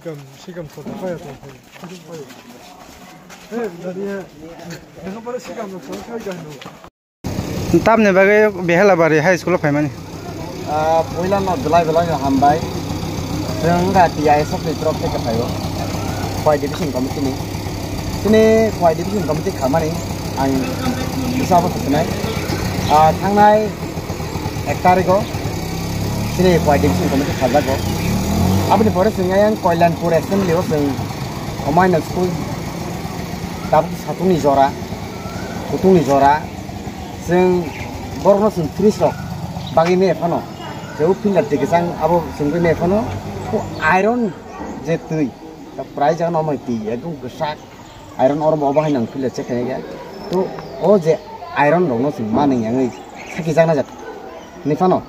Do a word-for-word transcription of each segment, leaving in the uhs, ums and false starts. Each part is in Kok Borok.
Sikam, sikam kota kaya tong phai. Sikam phai. Eh, dari ya. Yang apa sikam lo tong phai kan lo. Tamni bagwi Behelabari High School o phaimani. Ah, puila no belai belai no hambai. Chwng da T I S F ni torop theke phaio. Khowai Division Committee ni. Chini Khowai Division Committee khamani ang kisa bo sasinai. Ah, thangnai ek tarigo chini Khowai Division Committee khajago. Aboni pore chwng ayang Koilanpur Assembly o chwng omaino school tabuk satungni jora, kutungni jora, chwng borokno chwng trees rok bagwi me phano, tei o pillar twi kwchang abo chwngwi me phano, o iron je twi, prai jaga no omo twi ekdom kwchak. Iron oro bo obo hai nang filter check khainai khe. To o je iron rok no chwng manwi yangwi saki jakna jak ni phano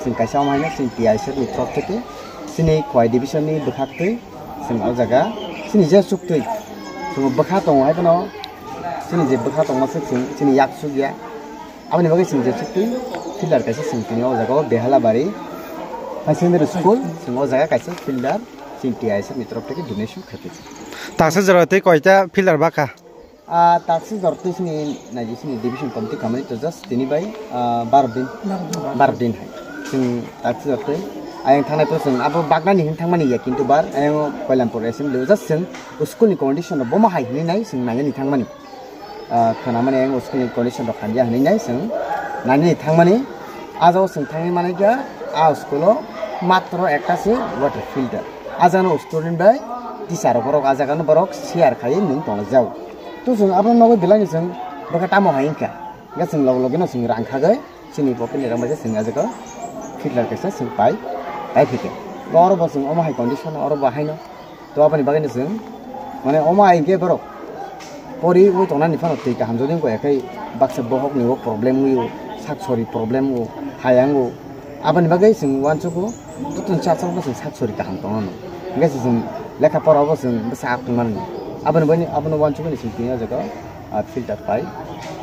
chwng kaisa omo haino chwng T I S F ni through theke chini Khowai division ni bwkhak twi chwng o jaga chini je chuk twi chwng bwkha tongo hai phano chini je bwkha tongma se chwng chini yak suk ya. Aboni bagwi chwng je chuk twi filter kaisa chwng tini o jaga o Behalabari High Secondary School chwng o jaga kaisa filter. Chini T I S F ni torop theke donation khaiphaikha. Taksa jora tei koita pillar bakha? Ah, taksa jora tei chini naidi chini division committee khamani to just tini bai, ah, baro din. Baro din. Baro din hai. Chwng taksa jora tei ayang thangnai pore chwng abo baknani hin thangmani ya, kintu bar ayang Koilampur assembly o just chwng school ni condition rok bomo hai hinwi nai chwng nainani thangmani. Ah, khwnamani ang school ni condition rok hamya hinwi nai chwng nainani thangmani. Ah jagao chwng thangwi manai kha, ah school o matro ekta se water filter. Ah jagano student bai teacher rok borok ah jagano borok share khaiwi nwng tonglaijak. To chwng abono nogwi belai no chwng bwkha tamo hai wngkha. Hwnkhe chwng log logino chwng rang khagwi chini pocket ni rang bai se chwng ah jaga filter kaisa chwng pai, pai phikha. Oro bo chwng omo hai condition oro bo haino. To aboni bagwi no chwng, mane, omo hai hwnkhe borok pori wi tongnani phano twi kaham jodi wngkha, ekhai baksa bohok ni o problem wi o, sak sori problem o, hayang o. Aboni bagwi chwng uansukgo, jotono chapsa rokno chwng sak sori kaham tongna no. Hwnkhe se chwng lekha pora o bo chwng bwsa aphuru mani. Aboni bagwi abono uansukmani chwng tini o jaga ah, filter pai,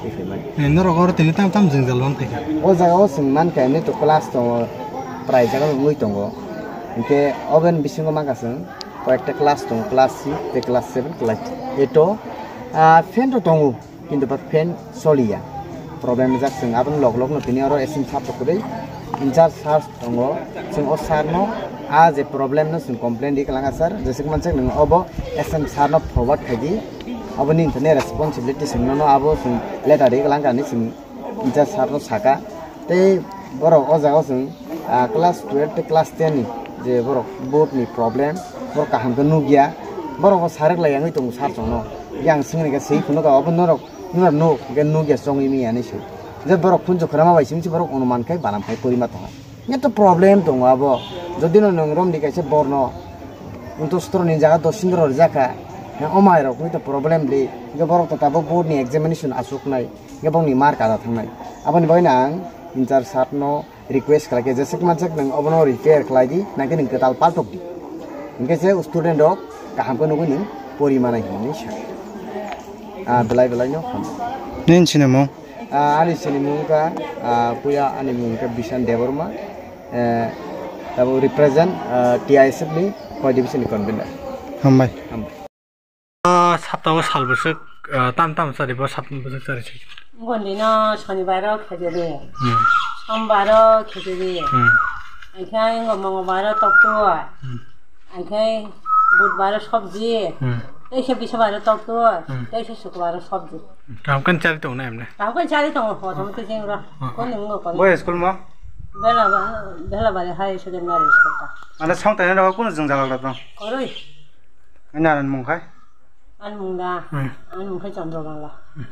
twi phaimani. Eh, norok oro tini tam tam jwngjal man phaikha? O jaga o chwng mankha, nini to class tongo, prai jaga wngwi tongo. Hwnkhe oben bisingo mankha chwng, koyekta class tongo, class six tei class seven, class eight o, ah, fan rok tongo, kintu ba fan soliya. Problem rijak chwng abono log log no tini oro S M sir rok kwrwi, in charge sir tongo, chwng o sir no ah je problem no chwng complain ri kwlangkha sir, jesuk mansuk nwng obo S M sir no forward khaidi, aboni hwnkhai responsibility chwng nono abo chwng letter ri kwlangkha hinwi chwng in charge sir no saka. Tei borok o jaga o chwng, ah, class twelve tei class ten ni je borok board ni problem borok kaham khe nukya, borok o sa rwk lai yangwi tongo sir chwng no, yang swngni khe swi phunukha obo norok, norok nuk hwnkhe nukya chongwi manya hinwi se, je borok phunuk khwnama bai simi se borok onuman khai banam khai porima tongkha. Hwnkhe to problem tongo abo. Jodi no nwng romdi kaisa borno untosotro ni jaga dosindro rijak kha, hwnkhe omo hai rok hwnkhe to problem di. Hwnkhe borok to tabuk board ni examination achuknai, hwnkhe bokni mark ada thangnai. Aboni bagwi no ang in charge sir no request khlai khe, jesuk mansuk nwng obono repair khlai di, naikhe nwng kwtal paltok di. Hwnkhe se student rok kaham khe nugwi nwng pori manai hinwi sa. Ah, belai belai no hambai. Nini sinimung? Ah, ani sinimung wngkha, ah, puya ani mung wngkha Bishan Debbarma, eh, abo represent, ah, T I S F ni Khowai division ni convener. Hambai. Hambai. Ah, sapta o sal bwswk, ah, tam tam chari bo, sapta bwswk chari se. Gondi no sonibar o khejeri. Hmm. Sombar o khejeri. Hmm. Hwnkhe ngo mongolbar o tokto. Hmm. Hwnkhe budbar o sobji. Hmm. Teisa biswar o tokto. Hmm. Teisa sukbar o sobji. Kaham khe chari tongo na emne? Kaham khe chari tongo, hotom khe jeng ro. Hmm. Kon nung ngo kon. Bo school mo? Bela ba, Belabari High Secondary School ta. Mane song tane ro kun jeng jalak da tong. Koroi. Ani mung khai? Ani mung da. Hmm. Ani mung khai Chandra Bangla. Hmm.